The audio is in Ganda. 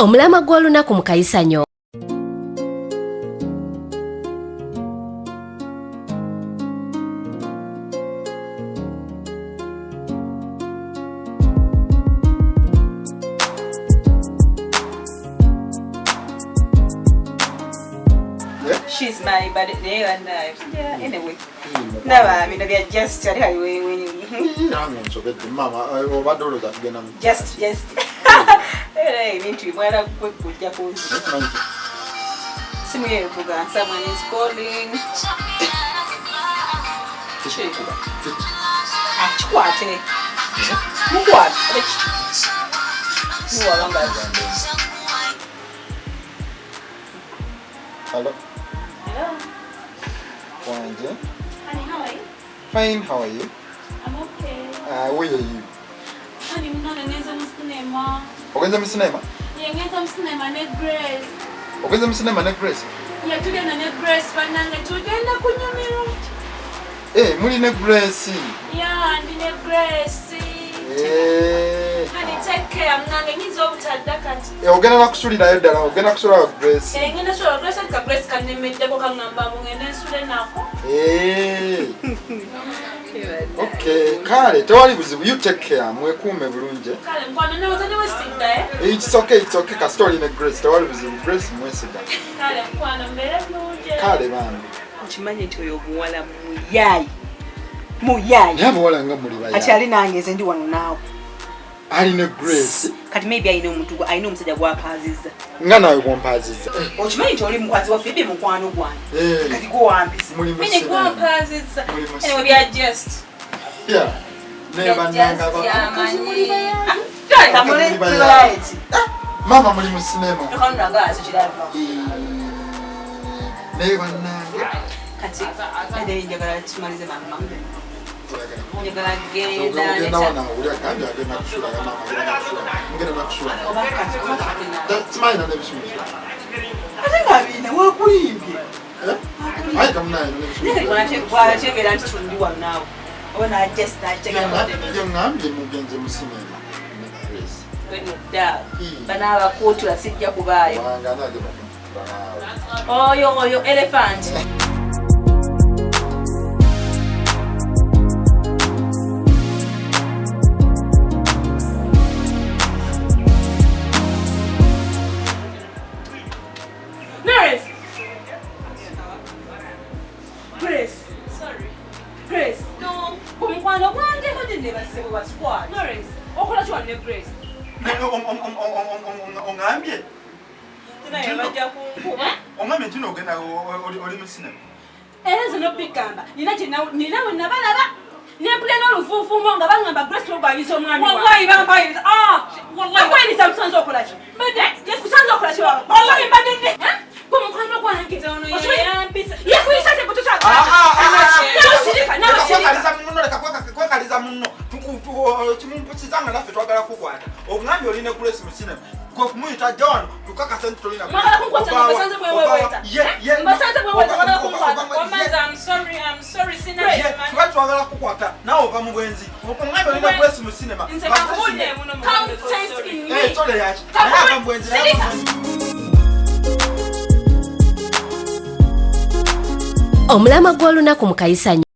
Omulamwa gw'olunaku mu kayisanyo. She's my buddy. Yeah, anyway. Ndaba bino bya just ali ali wewe. Nange nsobedde maama, obadde olowooza tugenda mu Just just. Era ebintu bimwala gwe kujja kunzi. Simu ye evuga, someone is calling. Ah, kikwate. Mukwate. Muwaba nga Hello. Hello. Wanje. Honey, how are you? Fine, how are you? I'm okay. Where are you? Honey, munange ngenze mu cinema. Ogenze mu cinema? Yeah, ngenze mu cinema ne Grace. Ogenze mu cinema ne Grace? Yeah, tugenda ne Grace bannange, tugenda kunyumirwa. Eh, muli ne Grace. Yeah, ndi ne Grace. Eh. Honey, take care, munange nyinza obutadda kati. Eh, ogenda nakusulirayo ddala, ogenda kusula Grace. Eh, ngenda kusula Grace, ka Grace kannemeddeko kaŋŋamba mbu ngende nsule nako. Eh. Okay, kale tewali buzibu, you take care, mwekuume bulungi. Kale mukwano, ndowooza ne wesigga, eh? It's okay, it's okay, kasita oli ne Grace, tewali buzibu, Grace mwesiga. Kale mukwano, mbeere bulungi. Kale bambi. Okimanyi nti oyo omuwala muyaayi. Muyaayi. Naye abawala nga muli bayaayi. Kati ali nange nze ndi wano naawe. Ali ne Grace. Kati maybe alina omuntu gwe, alina omusajja gw'apaazizza. Nga naawe gw'ompaazizza. Okimanyi nti oli mukwazi wa Phoebe mukwano gwange. Eh. Kati gwe wampisa. Muli mu Mini cinema. gwampaazizza. Muli mu Anyway, cinema. bya just. Yeah. Ne bannange aba- Abakazi muli bayaayi. Ah, Abakazi muli bayaayi. Ah, maama muli mu cinema. Naye bannange. Kati, ate njagala tumalize mama. Njagala genda. Ogenda wano awulira kandi agenda kusula, maama agenda kusula. Ngenda nakusula. Oba kati, oba kati na. Simanyi na n'ebisumuluzo. Ate nga bina wakulimbye. Eh? Ayi kamunaye n'ebisumuluzo. Naye bw'ategeera nti tundi wano naawe. Oba na just n'akitegeera Ye ŋŋambye mugenze mu cinema ne Grace. Dda. Banaabakuutula sijja kubaayo. Wanga ani agenda kuntutula naawe? Oyo, oyo elephant. Nurse! Grace. Sorry. Grace. No. Ku mukwano gwange Mbadde ne bassebo ba squad. Nurse, okola ki wano ne Grace? Oŋŋambye? Naye bajja kunkuba. Oŋŋambye nti nno ogenda oli mu cinema. Era nze n'obigamba, nina kye nina we nabalaba. Nempulira n'olufuufumo nga baŋŋamba Grace ogwayiriza omwami wange. Wallahi bambayiriza. Ah! Wallahi. Bakwayiriza musanze okola ki? Mbadde- Eh? Musanze okola ki? Wallahi mbadde ne- Eh? Gwe mukwano gwange. Ono ye Okimanyi? yampisa. Yakuyisa te kutusa. Ah, ah, ah, ah. Nawe sirika, nawe Leka sirika. kwekaliza munno, leka kwekaliza munno. Kimumpusiza nga naffe twagala kukwata. Oŋŋambye oli ne Grace mu cinema. Gwe kumuyita ajja wano, tukakase nti tolina Mwagala kunkwata nga mbasanze mweweweeta. Ye, ye, Mbasanze mweweeta, mwagala kunkwata. Ye. I'm sorry, I'm sorry, sina Ye, tuba twagala kukwata, naawe ova mu bwenzi. Oŋŋambye oli ne Grace mu cinema. Nze Ba kankubudde Grace muno mu Count sense in me. Eh, tole yaki. Naye ava mu bwenzi, naye ava mu bwenzi. Omulamwa gw'olunaku mu kayisanyo.